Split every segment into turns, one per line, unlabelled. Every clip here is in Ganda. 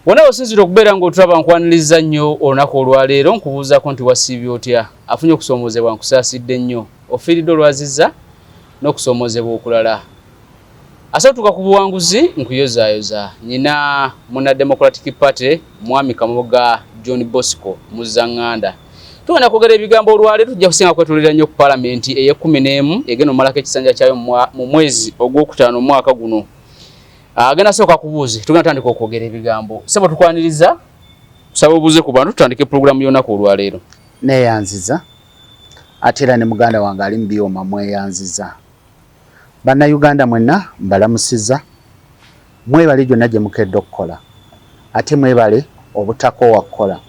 Wonna osinzira okubeera ng'otulaba, nkwaniriza nnyo olunaku olwaleero. Nkubuuzaako nti wasiibye otya? Afunye okusoomoozebwa, nkusaasidde nnyo. Ofiiriddwa olwazizza n'okusoomoozebwa okulala, ase otuuka ku buwanguzi, nkuyozaayoza. Nyina muna Democratic Party, Mwami Kamoga John Bosco Muzzanganda. Tugenda kwogera ebigambo olwaleero. Tujja kusinga kwetulira nnyo ku palamenti ey'e11 egenda omumalako ekisanja kyayo mu mwezi ogwokutaano omwaka guno. Agenda sooka kubuuze, tugenda tandika okwogera ebigambo. Sebo, tukwaniriza, tusaba obuuze ku bantu, tutandike pulogulaamu y'olunaku olwaleero.
Neeyanziza, ate era ne muganda wange ali mu byuma mweyanziza. Bannayuganda mwenna mbalamusiza, mwebale gyonna gye mukedde okukola, ate mwebale obutakoowa kukola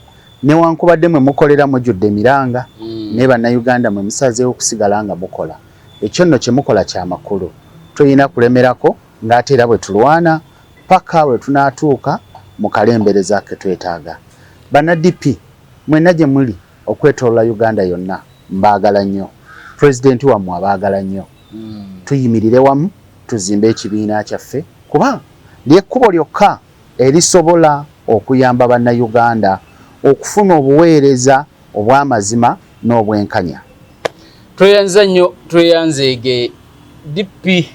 newankubadde mwe mukolera mujjudde emiranga. Naye Bannayuganda mwe musazeewo okusigala nga mukola. Ekyo nno kye mukola kyamakulu, toyina kulemerako, ng'ate era bwe tulwana paka lwe tunaatuuka mu kalembereza ke twetaaga. Banna DP mwenna gye muli okwetoolola Uganda yonna, mbaagala nnyo. Pulezidenti wammwe abaagala nnyo. Tuyimirire wamu, tuzimbe ekibiina kyaffe, kuba lyekkubo lyokka erisobola okuyamba Bannayuganda okufuna obuweereza obw'amazima n'obwenkanya.
Tweyanza nnyo, tweyanzeege. DP,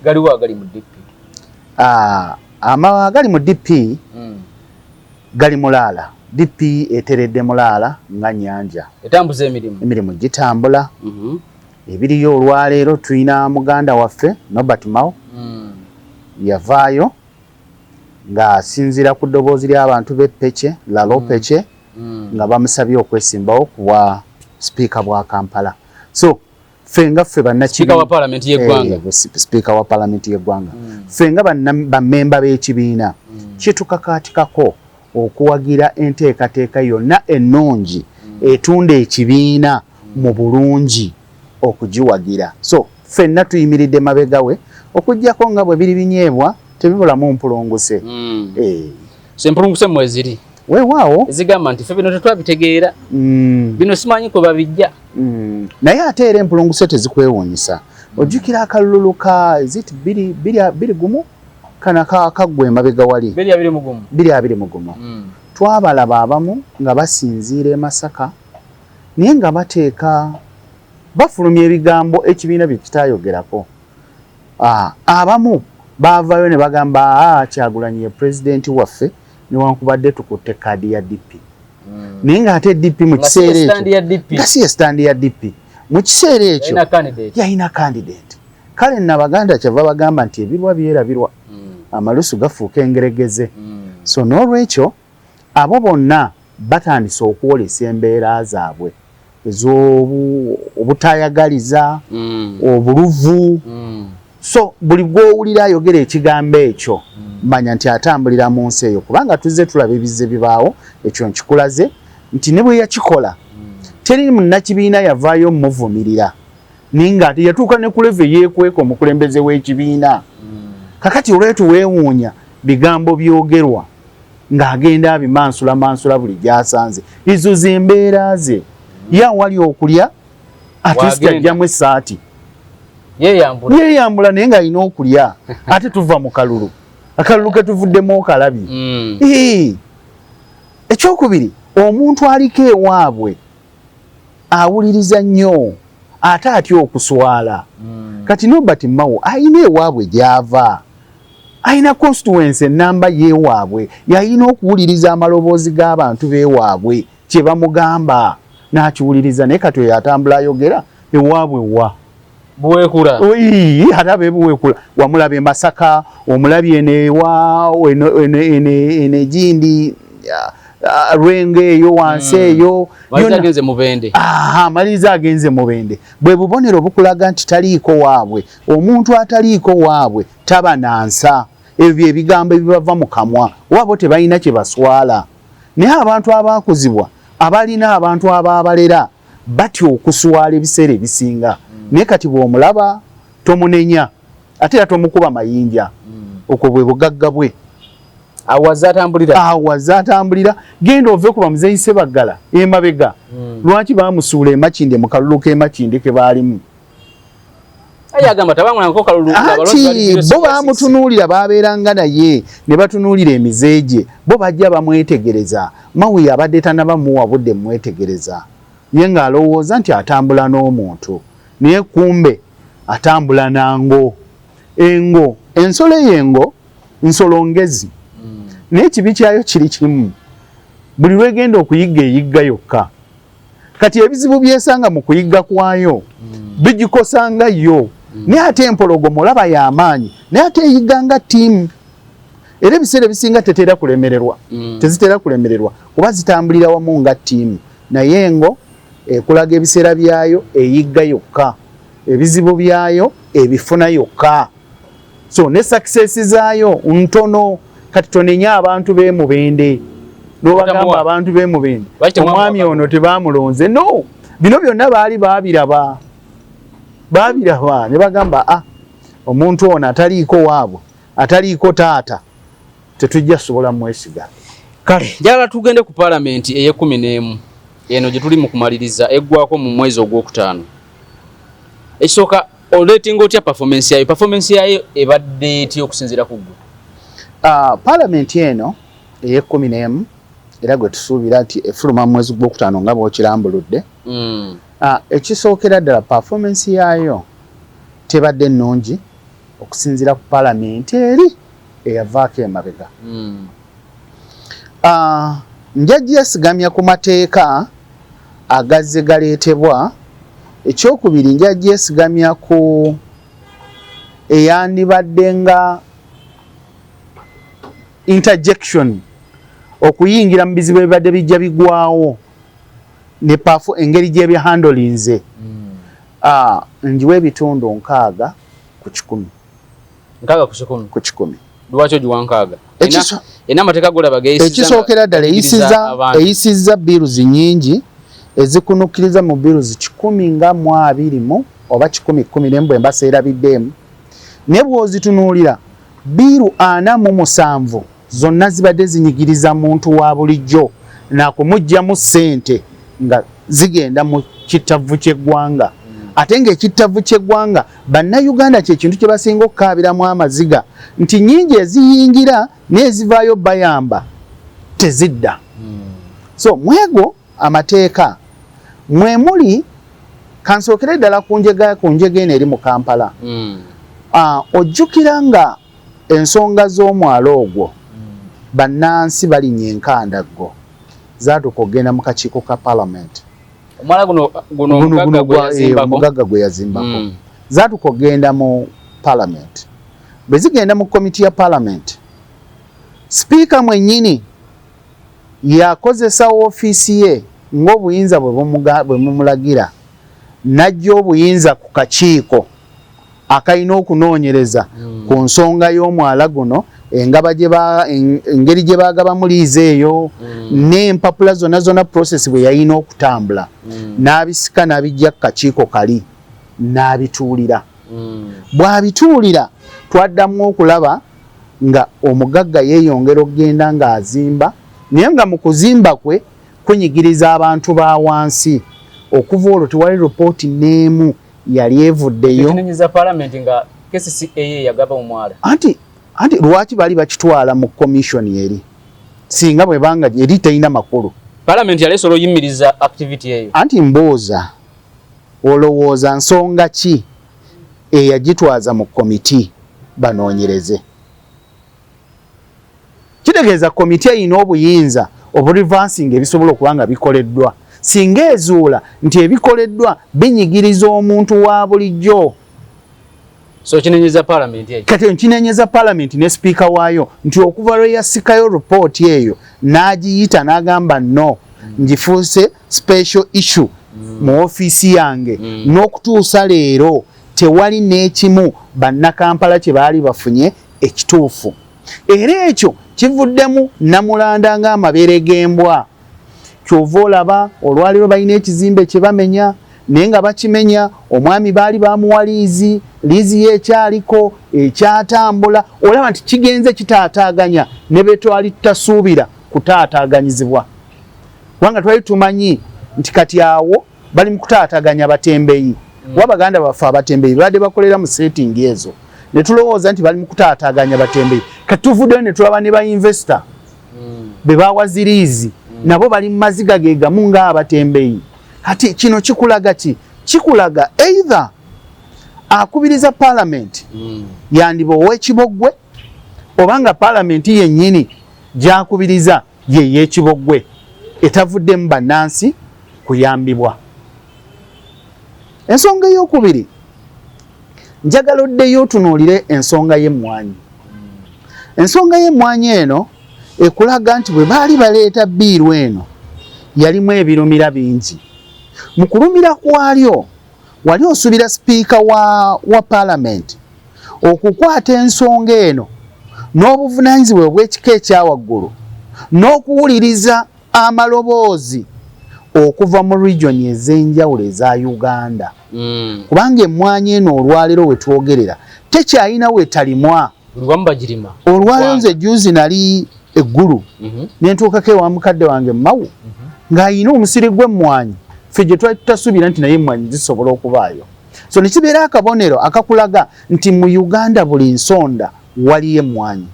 galiwo agali mu DP?
Ah, agali mu DP gali mulaala. DP eteredde mulaala nga nyanja.
Etambuza emirimu.
Emirimu gitambula. Ebiriyo olwaleero, tulina muganda waffe Norbert Mao yavaayo ng'asinziira ku ddoboozi ly'abantu b'e Pece, Lalo Pece, nga bamusabye okwesimbawo ku bwa sipiika bwa Kampala. So ffe nga ffe
Sipiika wa Paalamenti y'eggwanga.
Sipiika wa Paalamenti y'eggwanga, ffe nga bammemba b'ekibiina kitukakaatikako okuwagira enteekateeka yonna ennungi etunda ekibiina mu bulungi okugiwagira. So ffenna tuyimiridde mabega we, okuggyako nga bwe biri binyeebwa tebibulamu mpulunguse.
So empulunguse mweziri?
Weewaawo.
Ezigamba nti ffe bino tetwabitegeera, bino simanyi kwe babijja.
Naye ate era empulunguse tezikwewuunyisa. Ojjukira akalulu ka, is it 2021, kana kaggwa emabega wali?
2021.
2021. Twabalaba abamu nga basinziira e Masaka, naye nga bateeka bafulumya ebigambo ekibiina bye kitayogerako. Abamu baavaayo ne bagamba, "Aa, Kyagulanyi ye pulezidenti waffe newankubadde tukutte kaadi ya DP." Naye ng'ate DP mu
Nga si
kiseera
ye stand
ekyo
ya DP.
Nga si ye stand ya DP mu kiseera ekyo.
Yalina candidate.
Yalina candidate. Kale nno Abaganda kyava bagamba nti ebirwa byerabirwa, amalusu gafuuka engeregeze. So n'olwekyo abo bonna batandise okwolesa embeera zaabwe ez'obutayagaliza, obuluvu. So buli gw'owulira ayogera ekigambo ekyo, manya nti atambulira mu nsi eyo, kubanga tuzze tulaba ebizze bibaawo. Ekyo nkikulaze nti ne bwe yakikola, teri munnakibiina yavaayo muvumirira, naye nga ate yatuuka ne ku level yeekweka omukulembeze w'ekibiina. Kakati olwetu weewuunya bigambo byogerwa ng'agenda abimansula mansula buli gy'asanze. Ezo zembeera ze ye, awali okulya at least
Wagenda.
ajjamu essaati.
Yeeyambula.
Yeeyambula, naye ng'alina okulya. Ate tuva mu kalulu, akalulu ke tuvuddemu okalabye. Ee. Ekyokubiri, omuntu aliko ewaabwe awuliriza nnyo, ate atya okuswala. Kati Norbert Mao ayina ewaabwe gy'ava, ayina constituency enamba yewaabwe, yayina okuwuliriza amaloboozi g'abantu bewaabwe kye bamugamba n'akiwuliriza. Naye kati oyo atambula ayogera ewaabwe wa?
Buweekula.
Ii, ate abebuweekula wamulaba e Masaka, omulabye eno ewa eno egindi Lwengo eyo wansi eyo.
Maliriza
Yonna-
agenze Mubende.
Aha, maliriza agenze Mubende. Bwe bubonero bukulaga nti taliiko waabwe. Omuntu ataliiko waabwe taba nansa. Ebyo bye bigambo ebibava mu kamwa, oba bo tebalina kye baswala. Naye abantu abaakuzibwa, abalina abantu ababalera, batya okuswala ebiseera ebisinga. Naye kati bw'omulaba tomunenya, ate era tomukuba mayinja. Okwo bwe bugagga bwe.
Awaza atambulira.
Awaza atambulira. Genda ove ku bamuzeeyi Sebaggala emabega. Lwaki bamusuula emakinde mu kalulu k'emakinde ke baalimu? Anti bo bamutunuulira, babeeranga naye ne batunuulira emize gye, bo bajja bamwetegereza. Mawuyi abadde tanaba muwa budde mwetegereza, ye ng'alowooza nti atambula n'omuntu, naye kumbe atambula nango engo. Ensolo eyo engo nsolo ngezi, naye ekibi kyayo kiri kimu, buli lwegenda okuyigga eyigga yokka. Kati ebizibu byesanga mu kuyigga kwayo bigikosanga yo. Naye ate empologoma olaba y'amaanyi, naye ate eyigga nga ttiimu, era ebiseera ebisinga tetera kulemererwa, tezitera kulemererwa kuba zitambulira wamu nga ttiimu. Naye engo ekulaga ebiseera byayo eyigga yokka, ebizibu byayo ebifuna yokka, so ne success zaayo ntono. Kati tonenya abantu b'emubende nobagamba abantu b'emubende omwami ono tebamulonze. No, bino byonna baali babiraba, babiraba ne bagamba, ah, omuntu ono ataliiko waabwe, ataliiko taata, tetujja sobola mwesiga.
Kale njagala tugende ku paalamenti ey'e11 eno gye tuli mu kumaliriza, eggwako mu mwezi ogwokutaano. Ekisooka, oleetinga otya performance yayo? Performance yayo ebadde etya okusinziira ku ggwe?
Paalamenti eno ey'e11 era gwe tusuubira nti efuluma mu mwezi gwokutaano nga bw'okirambuludde, ekisookera ddala, performance yaayo tebadde nnungi okusinziira ku paalamenti eri eyavaako emabega. Nja gyesigamya ku mateeka agazze galeetebwa. Ekyokubiri, nja gyesigamya ku eyandibadde nga interjection, okuyingira mu bizibu ebibadde bijja bigwawo ne pafu engeri gyebyahandolinze. Njiwa ebitundu 60 ku 100.
60 ku 100?
Ku 100.
Lwaki ogiwa 60? Ena amateeka golaba geyisiza?
Ekisookera ddala, eyisizza bills nnyingi ezikunukkiriza mu bills 120 oba 111, bwe mba seerabiddeemu. Naye bw'ozitunuulira, bill 47 zonna zibadde zinyigiriza muntu wa bulijjo nakumuggyamu ssente nga zigenda mu kittavu ky'eggwanga, ate ng'ekittavu ky'eggwanga bannayuganda kye kintu kye basinga okukaabiramu amaziga, nti nnyingi eziyingira n'ezivaayo bayamba tezidda. So mwego amateeka mwe muli, kansookere ddala ku njega eno eri mu Kampala. Ojjukira nga ensonga z'omwalo ogwo, bannansi balinnya enkandaggo, zaatuuka okugenda mu kakiiko ka parliament.
Omwala guno guno
Guno omugagga gwe yazimbako. Zaatuuka okugenda mu parliament. Bwe zigenda mu komiti ya parliament, sipiika mwennyini yakozesa woofiisi ye ng'obuyinza bwe bumulagira, n'ajja obuyinza ku kakiiko akalina okunoonyereza ku nsonga y'omwala guno, engaba engeri gye baagabamu liizi eyo n'empapula zonna zonna, process bwe yalina okutambula, n'abisika n'abijja ku kakiiko kali n'abituulira. Bw'abituulira, twaddamu okulaba nga omugagga yeeyongera okugenda ng'azimba, naye nga mu kuzimba kwe kunyigiriza abantu ba wansi. Okuva olwo tewali ripooti n'emu yali evuddeyo.
Ekinenyeza parliament nga KCCA yagaba omwala.
Anti lwaki bali bakitwala mu commission eri singa bwebanga eri terina makulu?
Parliament yali esobola oyimiriza activity eyo.
Anti mbuuza, olowooza nsonga ki eyagitwaza mu komiti banoonyereze? Kitegeeza komiti erina obuyinza obureversinga ebisobola okuba nga bikoleddwa singa ezuula nti ebikoleddwa binyigiriza omuntu wa bulijjo.
So kinenyeza parliament ekyo?
Kati nkinenyeza parliament ne sipiika waayo nti okuva lwe yasikayo ripooti eyo n'agiyita n'agamba, no, ngifuuse special issue mu ofiisi yange, n'okutuusa leero tewali n'ekimu bannakampala kye baali bafunye ekituufu. Era ekyo kivuddemu namulanda ng'amabeere g'embwa. Kyova olaba olwaleero balina ekizimbe kye bamenya, naye nga bakimenya omwami baali bamuwa liizi, liizi ye ekyaliko ekyatambula. Olaba nti kigenze kitaataaganya ne be twali tutasuubira kutaataaganyizibwa, kubanga twali tumanyi nti kati awo bali mu kutaataganya batembeyi. Kuba baganda baffe abatembeyi babadde bakolera mu setting ezo, ne tulowooza nti bali mu kutaataaganya batembeyi. Kati tuvuddeyo ne tulaba ne ba investor be bawa zi lease, nabo bali mu maziga ge gamu ng'abatembeyi. Kati kino kikulaga ki? Kikulaga either akubiriza parliament yandiba ow'ekiboggwe, oba nga parliament yennyini gyakubiriza ye y'ekiboggwe etavuddemu bannansi kuyambibwa. Ensonga eyokubiri, njagala oddeyo otunuulire ensonga y'emmwanyi. Ensonga y'emmwanyi eno ekulaga nti bwe baali baleeta bill eno, yalimu ebirumira bingi. Mu kulumira kwalyo, wali osuubira sipiika wa paalamenti okukwata ensonga eno n'obuvunaanyizibwa obw'ekika ekyawaggulu n'okuwuliriza amaloboozi okuva mu region ez'enjawulo eza Uganda, kubanga emmwanyi eno olwaleero we twogerera tekyalina wetalimwa.
Buli wamu bagirima.
Olwaleero nze juzi nali eggulu, ne ntuukako ewa mukadde wange Mawu ng'ayina omusiri gw'emmwanyi, ffe gye twali tutasuubira nti naye emmwanyi zisobola okubaayo. So ne kibeera akabonero akakulaga nti mu Uganda buli nsonda waliyo emmwanyi.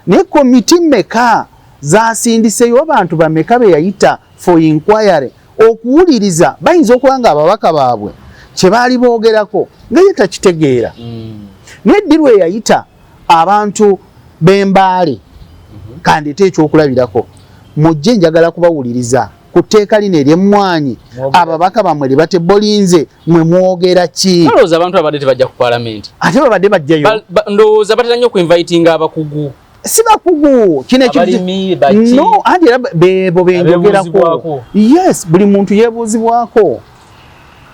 Naye komiti mmeka zasindiseyo, abantu bameka be yayita for inquiry okuwuliriza? Bayinza okuba nga ababaka baabwe kye baali boogerako nga ye takitegeera. Naye ddi lwe yayita abantu b'Embaale, kandeete ekyokulabirako, mujje njagala kubawuliriza ku tteeka lino ery'emmwanyi, ababaka bammwe lye batebolinze, mwe mwogera ki?
Ndowooza abantu abadde tebajja ku paalamenti.
Ate babadde bajjayo.
Ndowooza batera nnyo okuinvitinga abakugu.
Si bakugu kino.
Abalimi, baki.
No, anti era bebo benjogerako.
Abeebuuzibwako.
Yes, buli muntu yeebuuzibwako,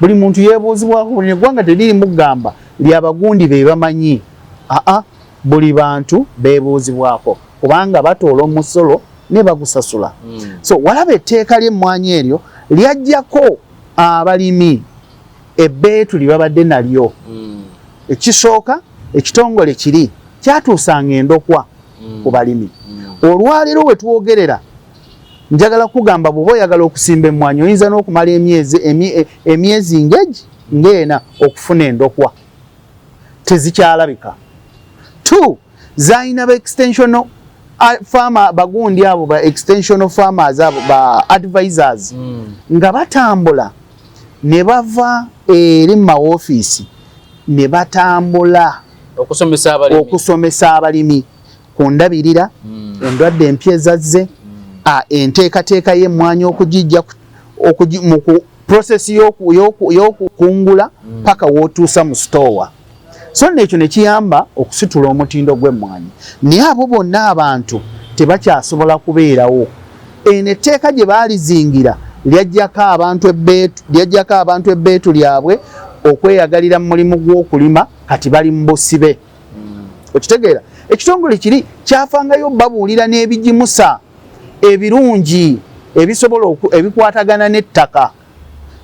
buli muntu yeebuuzibwako. Buli eggwanga teriri mugamba lyabagundi be bamanyi. Aa, buli bantu beebuuzibwako kubanga batoola omusolo ne bagusasula. So walaba etteeka ly'emmwanyi eryo lyajjako abalimi ebbeetu lye babadde nalyo. Ekisooka, ekitongole kiri kyatuusanga endokwa ku balimi. Olwaleero we twogerera, njagala kugamba, bw'oba oyagala okusimba emmwanyi, oyinza n'okumala emyezi ngegi ng'ena okufuna endokwa, tezikyalabika. Two, zalina ba extension farmer, bagundi abo ba extension farmers, abo ba advisors, nga batambula ne bava eri mu mawofiisi ne batambula
okusomesa abalimi,
okusomesa abalimi ku ndabirira, endwadde empya ezazze, enteekateeka y'emmwanyi okugijja mu ku process y'okukungula paka w'otuusa mu store. So nno ekyo ne kiyamba okusitula omutindo gw'emmwanyi. Naye abo bonna abantu tebakyasobola kubeerawo. Eno etteeka gye baalizingira lyajjako abantu ebbeetu lyabwe okweyagalira mu mulimu gw'okulima. Kati bali mu busibe. Okitegeera, ekitongole kiri kyafangayo babuulira n'ebigimusa ebirungi ebisobola ebikwatagana n'ettaka,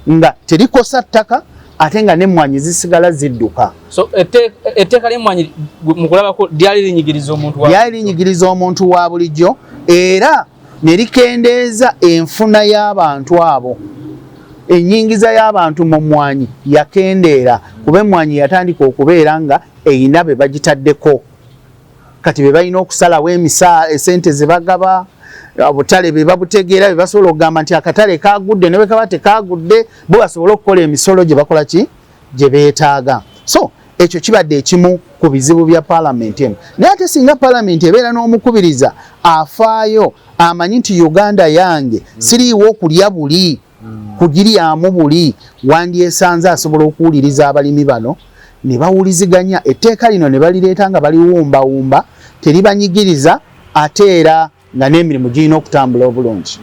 nga terikosa ttaka ate nga n'emmwanyi zisigala zidduka.
So etteeka ly'emmwanyi mu kulabako lyali linyigiriza omuntu wa
Lyali linyigiriza omuntu wa bulijjo era ne likendeeza enfuna y'abantu abo. Ennyingiza y'abantu mu mmwanyi yakendeera, kuba emmwanyi yatandika okubeera nga eyina be bagitaddeko. Kati be balina okusalawo emisa esente ze bagaba, obutale be babutegeera, be basobola okugamba nti akatale kagudde ne bwe kaba tekagudde, bo basobole okukola emisolo gye bakola ki gye beetaaga. So ekyo kibadde ekimu ku bizibu bya paalamenti eno. Naye ate singa paalamenti ebeera n'omukubiriza afaayo, amanyi nti Uganda yange, siriiwo okulya buli kugiryamu buli, wandyesanze asobola okuwuliriza abalimi bano ne bawuliziganya etteeka lino ne balireeta nga baliwumbawumba, teribanyigiriza ate era nga n'emirimu girina okutambula obulungi.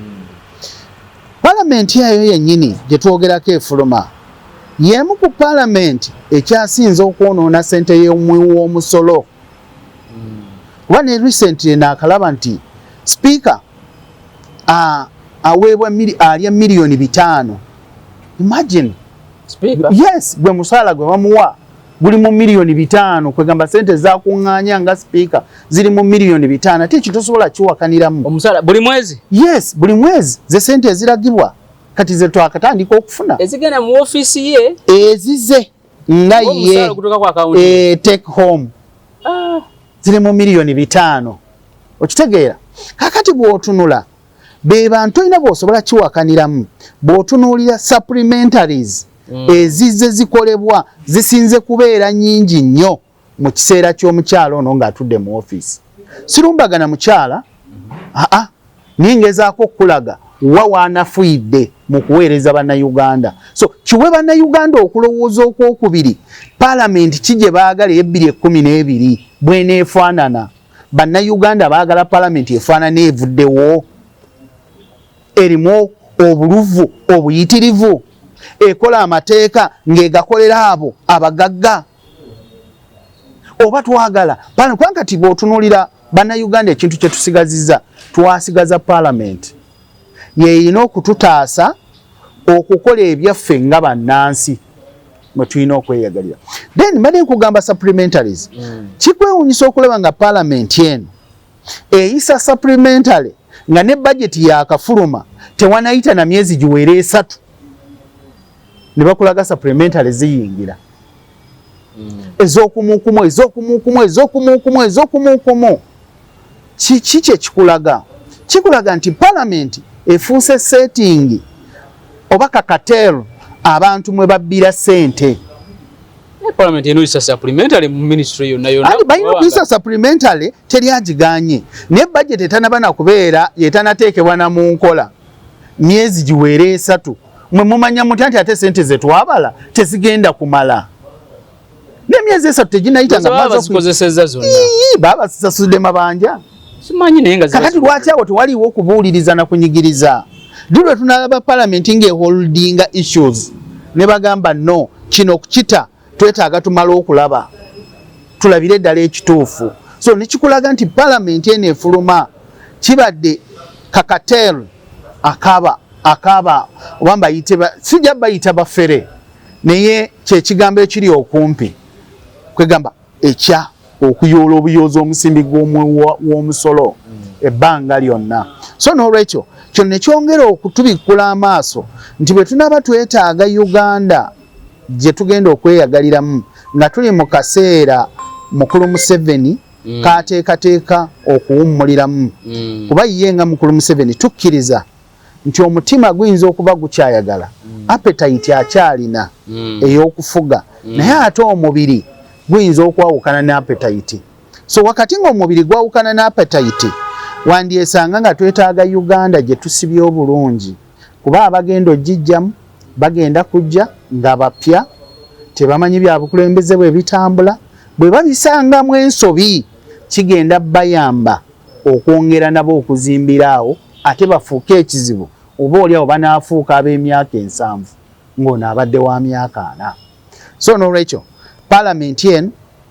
Palamenti eyo yennyini gye twogerako efuluma y'emu ku palamenti ekyasinze okwonoona ssente y'omuwi w'omusolo, kuba ne recently naakalaba nti sipiika aweebwa alya 5 miliyoni. Imagine.
Speaker?
Yes, gwe musaala gwe bamuwa guli mu 5 miliyoni. Kwegamba sente zakuŋŋaanya nga sipiika ziri mu 5 miliyoni, ate ekyo tosobola kiwakaniramu.
Omusaala buli mwezi?
Yes, buli mwezi ze sente eziragibwa kati ze twakatandika okufuna.
Ezigenda mu ofiisi ye?
Ezize. Nga ye take home ziri mu 5 miliyoni. Okitegeera? Kakati bw'otunula be bantu olina bw'osobola kiwakaniramu, bw'otunuulira supplementaries ezizze zikolebwa zisinze kubeera nnyingi nnyo mu kiseera ky'omukyalo ono ng'atudde mu ofiisi. Sirumbagana mukyala, aa, naye ngezaako okulaga wa waanafuyidde mu kuweereza Bannayuganda. So kiwe Bannayuganda okulowooza okwokubiri, paalamenti ki gye baagala e 2012 bweneefaanana? Bannayuganda baagala paalamenti efaanana evuddewo, erimu obuluvu obuyitirivu, ekola amateeka ng'egakolera abo abagagga, oba twagala? Kubanga kati bw'otunuulira Bannayuganda, ekintu kye tusigaziza, twasigaza paalamenti yeyina okututaasa okukola ebyaffe nga bannansi mwe tulina okweyagalira. Then mbadde nkugamba supplementaries. Kikwewunyisa okulaba nga paalamenti eno eyisa supplementary nga ne budget yakafuluma, tewanayita na myezi giwera 3 ne bakulaga supplementary ziyingira ez'okumukumu, ez'okumukumu, ez'okumukumu, ez'okumukumu. Kiki kyekikulaga? Kikulaga nti palamenti efuuse setting oba ka cartel abantu mwe babbira ssente.
Parliament enoyisa supplementary mu ministry yonna yonna.
Anti balina okuyisa supplementary, teri agiganye, naye budget etanaba nakubeera, etanateekebwa na mu nkola myezi giwere 3, mwe mumanya mutya nti ate sente zetwabala tezigenda kumala? N'emyezi 3 teginayita nga
baba bazikozesezza zonna.
Ii, baba bazisasudde mabanja.
Simanyi naye nga
Kakati lwaki awo tewaliwo okubuuliriza na kunyigiriza? Ddi lwe tunalaba palamenti ng'eholdinga issues ne bagamba, "No, kino okukita twetaaga tumale okulaba, tulabire eddala ekituufu"? So nekikulaga nti palamenti eno efuluma kibadde ka cartel akaba oba mbayite sijja bayita bafere, naye kyekigambo ekiri okumpi kwegamba ekya okuyoola obuyoozi omusimbi gw'omusolo ebbanga lyonna. So n'olwekyo kyo nekyongera okutubikkula amaaso nti bwe tunaaba twetaaga Uganda gye tugenda okweyagaliramu nga tuli mu kaseera mukulu Museveni kateekateeka okuwummuliramu, kuba ye nga mukulu Museveni tukkiriza nti omutima guyinza okuba gukyayagala, appetite akyalina ey'okufuga, naye ate omubiri guyinza okwawukana ne appetite. So wakati ng'omubiri gwawukana ne appetite, wandyesanga nga twetaaga Uganda gye tusibye obulungi, kuba abagenda ogijjamu bagenda kujja nga bapya, tebamanyi bya bukulembeze bwe bitambula. Bwe babisangamu ensobi, kigenda bayamba okwongera nabo okuzimbira awo, ate bafuuke ekizibu. Oba oli awo banaafuuka ab'emyaka 70 ng'ono abadde wa myaka 40. So n'olwekyo paalamenti eno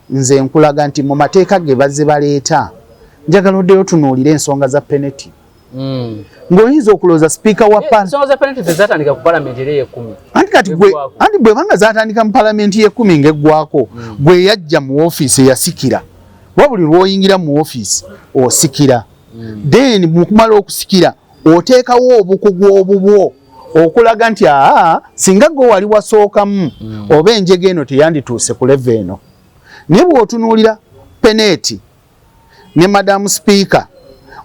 nze nkulaga nti mu mateeka ge bazze baleeta, njagala oddeyo tunuulire ensonga za peneti. Ng'oyinza okulowooza sipiika wa
Ensonga za penalty tezatandika ku palamenti era ey'ekumi.
Anti kati gwe, anti bwebanga zatandika mu palamenti y'ekumi ng'eggwako, gwe yajja mu ofiisi eyasikira, kuba buli lw'oyingira mu ofiisi osikira. Then mu kumala okusikira oteekawo obukugu obubwo okulaga nti aa, singa gwe wali wasookamu, oba enjega eno teyandituuse ku level eno. Naye bw'otunuulira peneti ne madamu sipiika,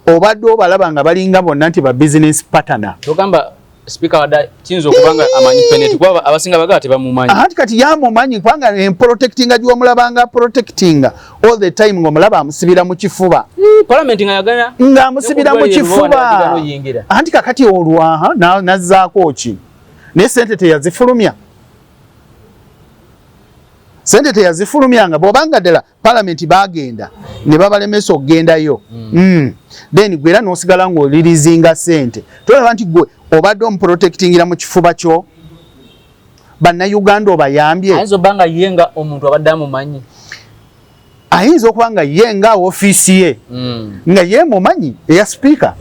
obadde obalaba nga balinga bonna nti ba business partner.
Togamba sipiika wadde kiyinza okuba nga amanyi peneti, kuba abasinga bagala tebamumanyi.
Anti kati yamumanyi, kubanga protectinga gyomulabanga protectinga all the time, ng'omulaba amusibira mu kifuba.
Parliament nga yagana.
Ng'amusibira mu kifuba. Anti kakati olwaha nazzaako ki? Naye sente teyazifulumya, sente teyazifulumyanga. Bw'obanga ddala palamenti bagenda ne babalemesa okugendayo, Then gwe era n'osigala ng'olirizinga sente, tolaba nti gwe obadde omuprotectingira mu kifuba kyo? Bannayuganda obayambye?
Ayinza obba nga ye nga omuntu abadde amumanyi.
Ayinza okuba nga ye nga ofiisi ye nga ye mumanyi eya sipiika.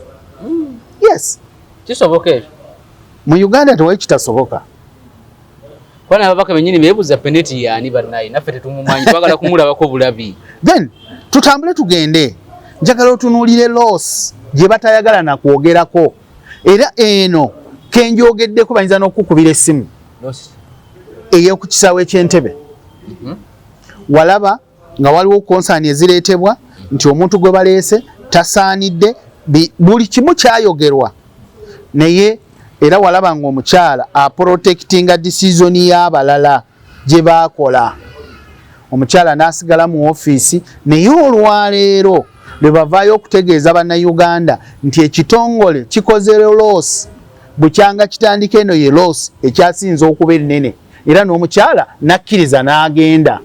Yes.
Kisoboka ekyo.
Mu Uganda tewali kitasoboka.
Kuba n'ababaka bennyini beebuuza, "Peneti yaani bannaye? Naffe tetumumanyi, twagala kumulabako bulabi."
Then tutambule tugende, njagala otunuulire loss gye batayagala nakwogerako, era eno kenjogeddeko bayinza n'okukubira essimu,
Loss.
Ey'oku kisaawe ky'Entebe. Walaba nga waliwo concern ezireetebwa nti omuntu gwe baleese tasaanidde, buli kimu kyayogerwa, naye era walaba nga omukyala aprotectinga decision y'abalala gye baakola, omukyala n'asigala mu ofiisi. Naye olwaleero lwe bavaayo okutegeeza Bannayuganda nti ekitongole kikoze loss, bukyanga kitandika eno ye loss ekyasinza okuba ennene, era n'omukyala n'akkiriza n'agenda.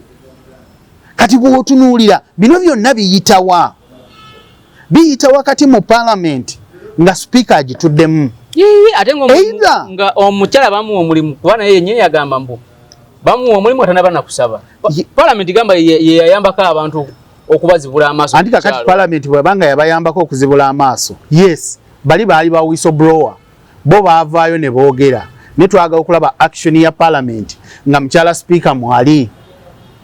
Kati bw'otunuulira bino byonna biyitawa, biyita wakati mu palamenti nga sipiika agituddemu.
Ate nga omukyala bamuwa omulimu, kuba naye yennyini yagamba mbu bamuwa omulimu atanaba nakusaba. Palamenti gamba yeyayambako abantu okubazibula amaaso.
Anti kakati palamenti bwebanga yabayambako okuzibula amaaso, yes, bali baali ba whistleblower, bo baavaayo ne boogera, ne twagala okulaba action ya palamenti nga mukyala sipiika mwali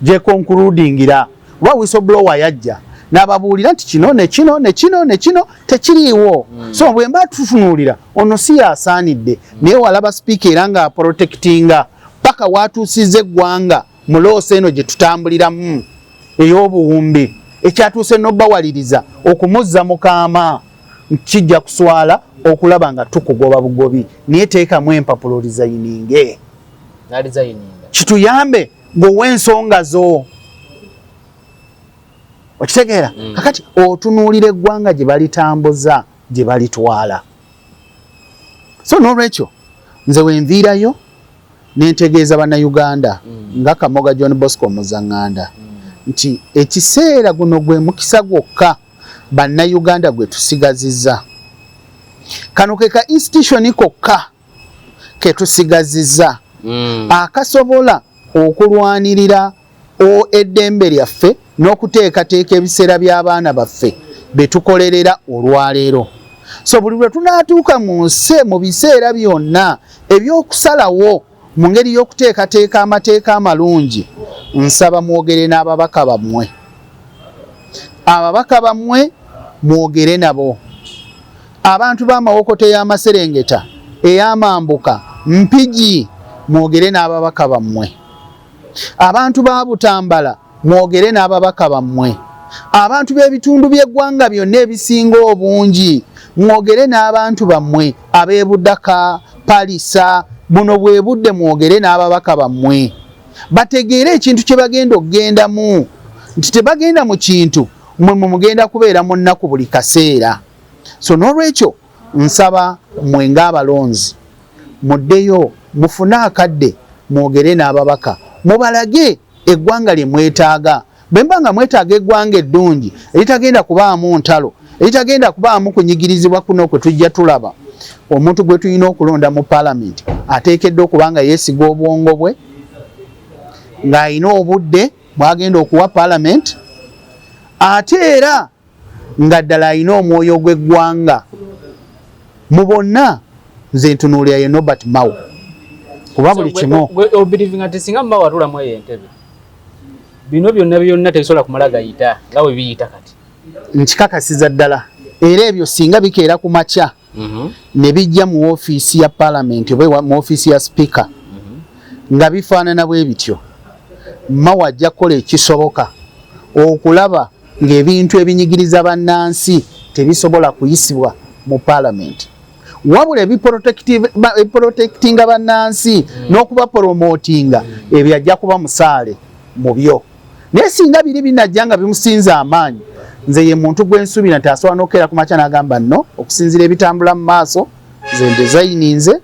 gyeconcludingira, oba whistleblower yajja n'ababuulira nti kino ne kino ne kino ne kino tekiriiwo. So bwe mba tutunuulira ono si yasaanidde, naye walaba sipiika era nga protectinga paka watuusiza eggwanga mu loss eno gye tutambuliramu ey'obuwumbi, ekyatuuse n'obbawaliriza okumuzza mukaama. Kijja kuswala okulaba nga tukugoba bugobi, naye teekamu empapulo resigninge, kituyambe ng'ow'ensonga zo, okitegeera? Kakati otunuulira eggwanga gye balitambuza, gye balitwala. So n'olwekyo nze wenviirayo nentegeeza Bannayuganda nga Kamoga John Bosco Muzaŋŋanda nti ekiseera guno gwe mukisa gwokka Bannayuganda gwe tusigazizza. Kano ke ka institution kokka ke tusigazizza akasobola okulwanirira eddembe lyaffe n'okuteekateeka ebiseera by'abaana baffe be tukolerera olwaleero. So buli lwe tunaatuuka mu nsi mu biseera byonna ebyokusalawo mu ngeri y'okuteekateeka amateeka amalungi, nsaba mwogere n'ababaka bammwe. Ababaka bammwe mwogere nabo. Abantu b'Amawokota ey'Amaserengeta, ey'Amambuka, Mpigi, mwogere n'ababaka bammwe. Abantu ba Butambala, mwogere n'ababaka bammwe. Abantu b'ebitundu by'eggwanga byonna ebisinga obungi, mwogere n'abantu bammwe ab'e Budaka, Palisa. Buno bwe budde mwogere n'ababaka bammwe, bategeere ekintu kye bagenda okugendamu, nti tebagenda mu kintu mmwe mwe mugenda kubeera mu nnaku buli kaseera. So n'olwekyo nsaba mmwe ng'abalonzi muddeyo mufune akadde mwogere n'ababaka, mubalage eggwanga lye mwetaaga. Bwe mba nga mwetaaga eggwanga eddungi eritagenda kubaamu ntalo, eritagenda kubaamu kunyigirizibwa kuno kwe tujja tulaba, omuntu gwe tulina okulonda mu palamenti ateekeddwa okuba nga yeesiga obwongo bwe, ng'alina obudde bw'agenda okuwa palamenti, ate era nga ddala alina omwoyo gw'eggwanga. Mu bonna nze ntunuulira ye Norbert Mao, kuba buli kimu
Obelievinga nti singa Mao atulamu eyo entebe, bino byonna byonna tebisobola kumala gayita nga bwe biyita kati?
Nkikakasiza ddala, era ebyo singa bikeera ku makya ne bijja mu ofiisi ya palamenti oba mu ofiisi ya sipiika nga bifaanana bwe bityo, Mao ajja kukola ekisoboka okulaba ng'ebintu ebinyigiriza bannansi tebisobola kuyisibwa mu palamenti, wabula ebiprotectinga bannansi n'okubapromotinga, ebyo ajja kuba musaale mu byo. Naye singa biri binajja nga bimusinza amaanyi, nze ye muntu gwe nsuubira nti asobola n'okukeera ku makya n'agamba, "No, okusinziira ebitambula mu maaso, nze ndesigninze."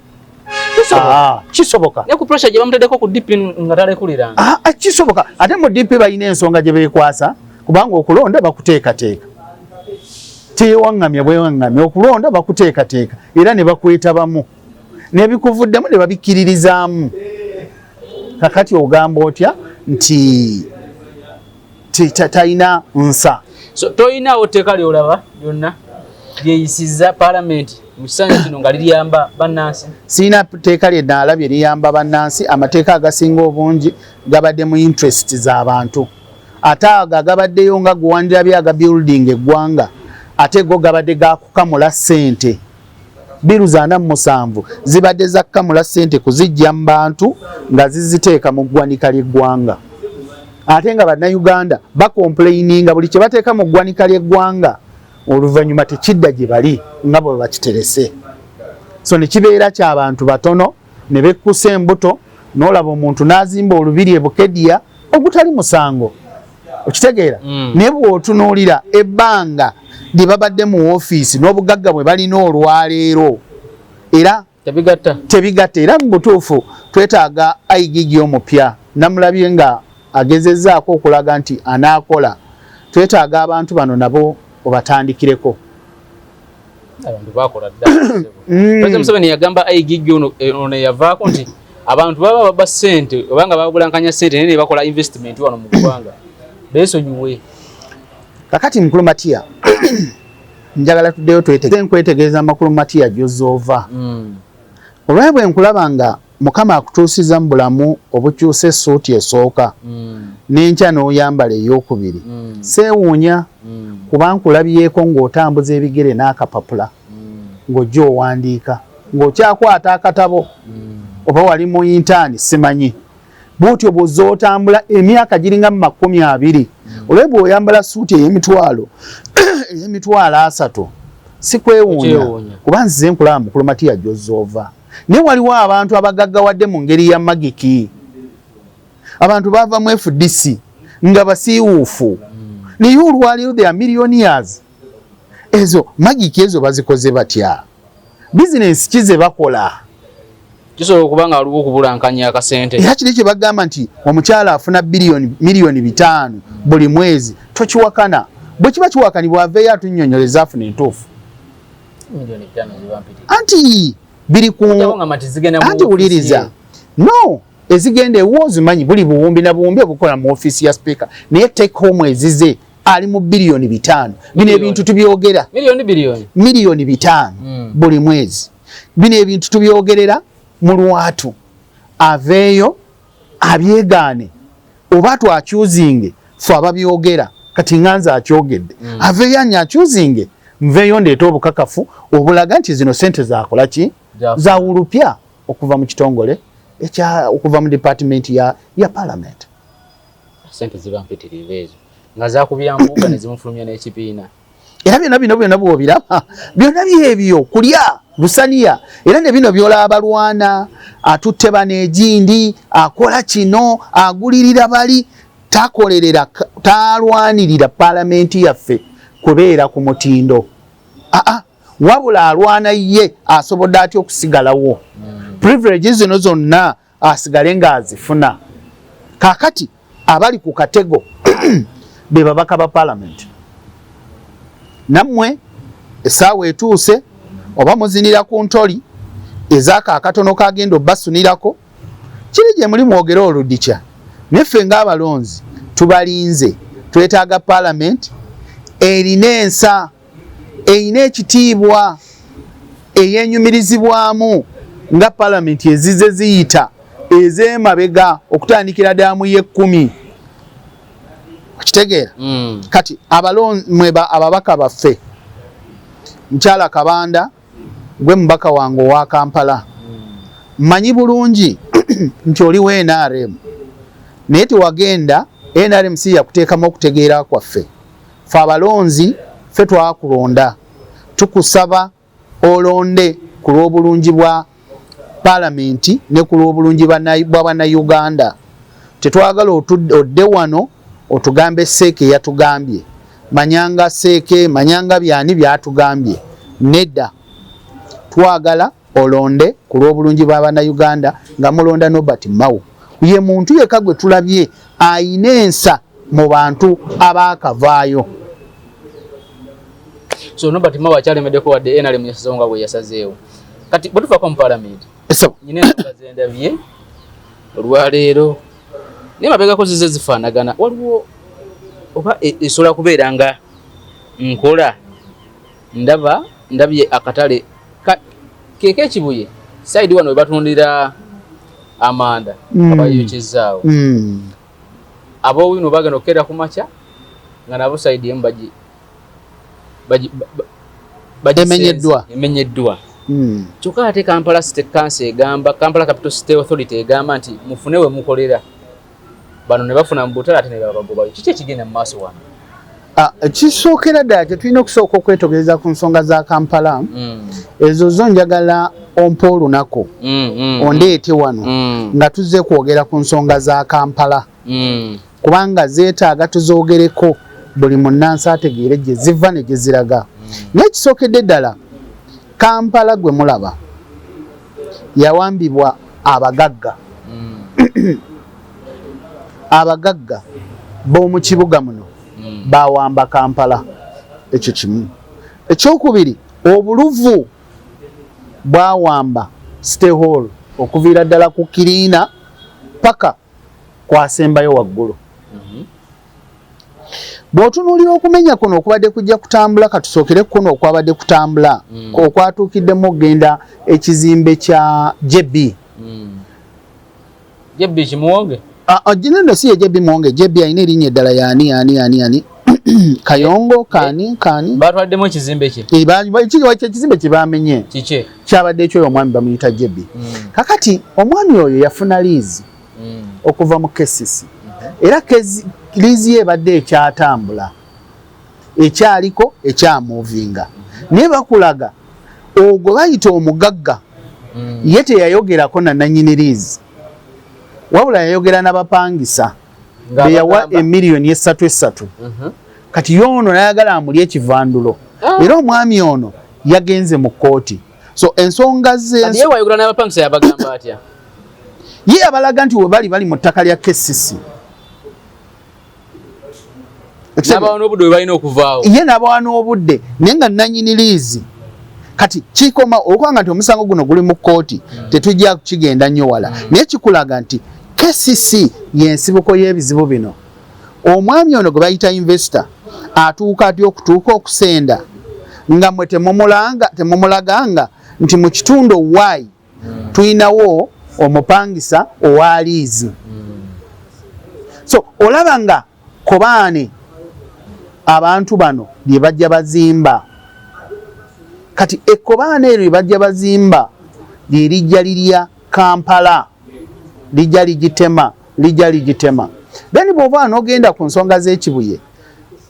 Kisoboka.
Ne ku pressure gye bamutaddeko ku DP nga talekuliranga?
Ah, kisoboka. Ate mu DP balina ensonga gye beekwasa, kubanga okulonda bakuteekateeka, tewaŋŋamya bwewaŋŋamya, okulonda bakuteekateeka era ne bakwetabamu n'ebikuvuddemu ne babikkiririzaamu. Kakati ogamba otya nti talina nsa?
So toyinaawo tteeka lyolaba lyonna lyeyisizza palamenti mu kisanja kino nga liriyamba bannansi?
Sirina tteeka lye naalabye liyamba bannansi. Amateeka agasinga obungi gabadde mu interest z'abantu, ate ago agabaddeyo nga guwandirabye aga building eggwanga, ate go gabadde gakukamula ssente. Bill za 47 zibadde za kukamula ssente, kuzijja mu bantu nga ziziteeka mu ggwanika ly'eggwanga. Ate nga Bannayuganda bacomplaininga buli kye bateeka mu ggwanika ly'eggwanga, oluvannyuma tekidda gye bali nga bwe bakiterese. So ne kibeera ky'abantu batono ne bekkusa embuto, n'olaba omuntu n'azimba olubiri e Bukedea ogutali musango, okitegeera? Naye bw'otunuulira ebbanga lye babadde mu woofiisi n'obugagga bwe balina olwaleero, era
tebigatta.
Tebigatta. Era mu butuufu twetaaga IGG omupya. Namulabye nga agezezzaako okulaga nti anaakola. Twetaaga abantu bano nabo obatandikireko.
Abantu bakola dda. President Museveni yagamba IGG ono yavaako nti abantu baba babba ssente obanga babulankanya ssente, naye ne bakola investment wano mu ggwanga, beesonyiwe.
Kakati mukulu Matiya, njagala tuddeyo nkwetegereza amakulu Matiya gy'ozoova. Olwaye bwe nkulaba nga Mukama akutuusiza mu bulamu obukyusa essuuti esooka n'enkya n'oyambala ey'okubiri, seewuunya, kuba nkulabyeko ng'otambuza ebigere n'akapapula, ng'ojja owandiika ng'okyakwata akatabo, oba wali mu intern simanyi. Bw'otyo bw'ozza otambula emyaka giringa mu 20. Olwaye bw'oyambala suuti ey'emitwalo 30, sikwewuunya.
Okyewuunya.
Kuba nzize nkulaba mukulu Matiya gy'ozzoova, naye waliwo abantu abagaggawadde mu ngeri ya magic. Abantu bava mu FDC nga basiiwuufu, naye olwaleero they are millionaires. Ezo magic ezo bazikoze batya? Bizinensi ki ze bakola?
Kisobola okuba nga waliwo okubulankanya akasente.
Era kiri kye bagamba nti omukyala afuna biliyoni miliyoni 5 buli mwezi, tokiwakana. Bwe kiba kiwakanibwa, aveeyo atunnyonnyoleza afuna entuufu.
Miliyoni 5 ziba mpitirivu.
Anti biri ku
Ojjako nga mati zigenda mu
anti
ofiisi
wuliriza.
ye.
No, ezigenda ewuwo ozimanyi, buli buwumbi na buwumbi obukola mu ofiisi ya speaker, naye take home ezize ali mu biliyoni 5. Bino
Biliyoni.
ebintu tubyogera.
Miliyoni, biliyoni.
Miliyoni 5 buli mwezi. Bino ebintu tubyogerera mu lwatu. Aveeyo abyegaane oba twakyuzinge fe ababyogera. Kati nga nze akyogedde, aveeyo anya akyuzinge, nveeyo ndeete obukakafu obulaga nti zino sente zakola ki, zawulupya okuva mu kitongole ekya okuva mu department ya parliament.
Sente ziba mpitirivu ezo nga zakubya mbuga ne zimufulumya n'ekibiina.
Era byonna bino byonna bw'obiraba byonna byebyo kulya lusaniya. Era ne bino byolaba balwana, atutte bano egindi, akola kino, agulirira bali, takolerera, talwanirira palamenti yaffe kubeera ku mutindo. Aa, wabula alwana ye asobodde atya okusigalawo, privilege zino zonna asigale ng'azifuna. Kaakati abali ku katego be babaka ba palamenti. Nammwe essaawa etuuse, oba muzinira ku ntoli ezaako akatono kagenda obbasunirako, kiri gye muli mwogere oludikya. Neffe ng'abalonzi tubalinze. Twetaaga palamenti erina ensa, erina ekitiibwa, eyenyumirizibwamu nga palamenti ezize ziyita ez'emabega okutandikira ddala y'ekkumi. Okitegeera? Kati mwe ababaka baffe, mukyala Kabanda, gwe mubaka wange owa Kampala, mmanyi bulungi nti oli wa NRM, naye tewagenda. NRM si yakuteekamu okutegeera kwaffe. Fe abalonzi ffe twakulonda. Tukusaba olonde ku lw'obulungi bwa paalamenti ne ku lw'obulungi bwa Bannayuganda. Tetwagala odde wano otugambe seeke yatugambye, manyanga seeke, manyanga byani byatugambye. Nedda, twagala olonde ku lw'obulungi bwa Bannayuganda nga mulonda Norbert Mao. Ye muntu yekka gwe tulabye ayina ensa mu bantu abaakavaayo.
So Norbert Mao akyalemeddeko wadde NRM yasazeewo nga bwe yasazeewo. Kati bwe tuvaako mu palamenti, nyina ensonga zendabye olwaleero, naye mabegako zize zifaanagana. Waliwo oba esobola kubeera nga nkola ndaba ndabye akatale keeko ekibuye side wano we batundira amanda, abayokyezaawo. Ab'owino bagenda okukeera ku makya nga nabo side emu
emenyeddwa.
Emenyeddwa. Kyokka ate Kampala City Council egamba, Kampala Capital City Authority egamba nti mufune we mukolera. Bano ne bafuna mu butale ate ne babagobayo. Kiki ekigenda mu maaso wano?
Kisookera ddala tetulina okusooka okwetogereza ku nsonga za Kampala. Ezo zo njagala ompa olunaku ondeete wano nga tuzze kwogera ku nsonga za Kampala, kubanga zeetaaga tuzoogereko buli munnansi ategeere gye ziva ne gye ziraga. Naye ekisookedde ddala, Kampala gwe mulaba yawambibwa abagagga. Abagagga b'omu kibuga muno bawamba Kampala, ekyo kimu. Ekyokubiri, obuluvu bwawamba City Hall okuviira ddala ku Kiriina paka kwasembayo waggulu. Bw'otunuulira okumenya kuno okubadde kujja kutambula, katusookere kuno okwabadde kutambula okwatuukiddemu okugenda ekizimbe kya JB.
JB Kimuwonge?
Nno si ye JB Muwonge. JB alina erinnya eddala. Yani yani yani yani Kayongo kani kani?
Batwaddemu ekizimbe kye?
Ekizimbe kye bamenye.
Kike?
Kyabadde ekyoyo omwami bamuyita JB. Kakati omwami oyo yafuna liizi okuva mu KCC, era liizi ye ebadde ekyatambula, ekyaliko ekyamuvinga, naye bakulaga ogwo bayita omugagga. Ye teyayogerako na nanyini liizi, wabula yayogera n'abapangisa beyawa emiliyoni esatu esatu. Kati yoono nayagala amuli ekivandulo. Era omwami ono yagenze mu kkooti, so ensonga ze
Ye wayogera n'abapangisa yabagamba atya?
Ye abalaga nti we bali bali mu ttaka lya KCC.
N'abawa n'obudde we balina okuvaawo.
Ye n'abawa n'obudde, naye nga nanyini liizi. Kati kikoma okubanga nti omusango guno guli mu kkooti, tetujja kukigenda nnyo wala, naye kikulaga nti KCC y'ensibuko y'ebizibu bino. Omwami ono gwe bayita investor atuuka atya okutuuka okusenda nga mwe temumulanga, temumulaganga nti mu kitundu y tulinawo omupangisa owa liizi? So olaba nga kobaane abantu bano lye bajja bazimba. Kati ekkobaane eryo lye bajja bazimba lye lijja lirya Kampala, lijja ligitema, lijja ligitema. Then bw'oba n'ogenda ku nsonga z'Ekibuye,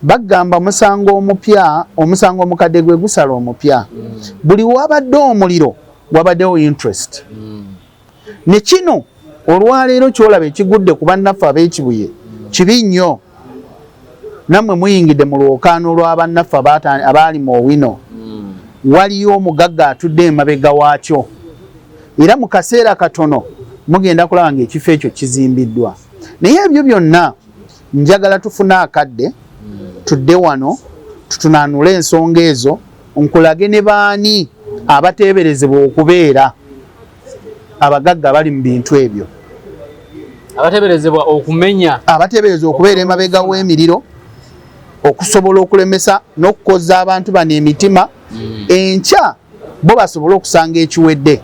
bagamba musango omupya, omusango omukadde gwe gusala omupya. Buli wabadde omuliro wabaddewo interest. Ne kino olwaleero kyolaba ekigudde ku bannaffe ab'Ekibuye kibi nnyo. Nammwe muyingidde mu lwokaano lwa bannaffe abaali mu Owino. Waliyo omugagga atudde emabega waakyo, era mu kaseera katono mugenda kulaba ng'ekifo ekyo kizimbiddwa. Naye ebyo byonna njagala tufune akadde tudde wano tutunaanule ensonga ezo, nkulage ne baani abateeberezebwa okubeera abagagga bali mu bintu ebyo.
Abateeberezebwa okumenya.
Abateeberezebwa okubeera emabega w'emiriro okusobola okulemesa n'okukoza abantu bano emitima, enkya bo basobole okusanga ekiwedde.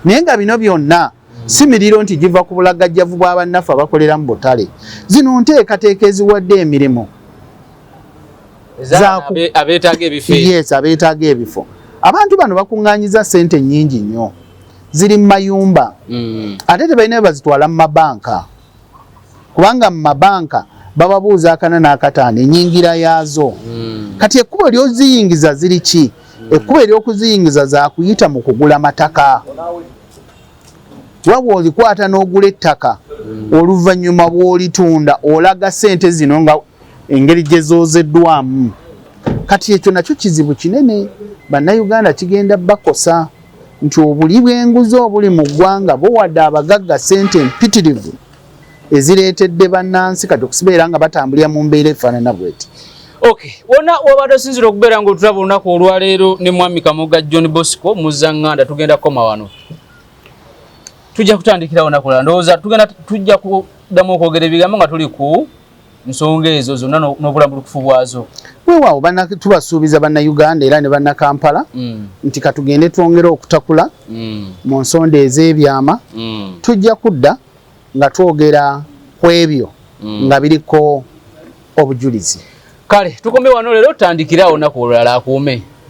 Naye nga bino byonna si miriro nti giva ku bulagajjavu bwa bannaffe abakolera mu butale. Zino nteekateeka eziwadde emirimu
abeetaaga ebifo.
Yes, abeetaaga ebifo. Abantu bano bakuŋŋaanyiza ssente nnyingi nnyo, ziri mu mayumba, ate tebalina bwe bazitwala mu mabanka, kubanga mu mabanka bababuuza akana n'akataano ennyingira yaazo. Kati ekkubo ly'oziyingiza ziri ki? Ekkubo ery'okuziyingiza zakuyita mu kugula mataka. Wabwe olikwata n'ogula ettaka, oluvannyuma bw'olitunda olaga ssente zino nga engeri gye zoozeddwamu. Kati ekyo nakyo kizibu kinene Bannayuganda kigenda bakosa, nti obuli bw'enguzi obuli mu ggwanga buwadde abagagga ssente empitirivu ezireetedde bannansi kati okusibeera nga batambulira mu mbeera efaanana bweti.
Okay, wona wabadde osinzira okubeera ng'otulaba olunaku olwaleero ne Mwami Kamoga John Bosco Muzzanganda, tugenda kukoma wano. Tujja kutandikirawo nakulala, ndowooza tugenda tujja kuddamu okwogera ebigambo nga tuli ku nsonga ezo zonna n'obulambulukufu bwazo.
Weewaawo, tubasuubiza Bannayuganda era ne Bannakampala nti katugende twongere okutakula mu nsonda ez'ebyama. Tujja kudda nga twogera ku ebyo nga biriko obujulizi.
Kale tukombe wano leero, tutandikirawo olunaku olulala. Akuume.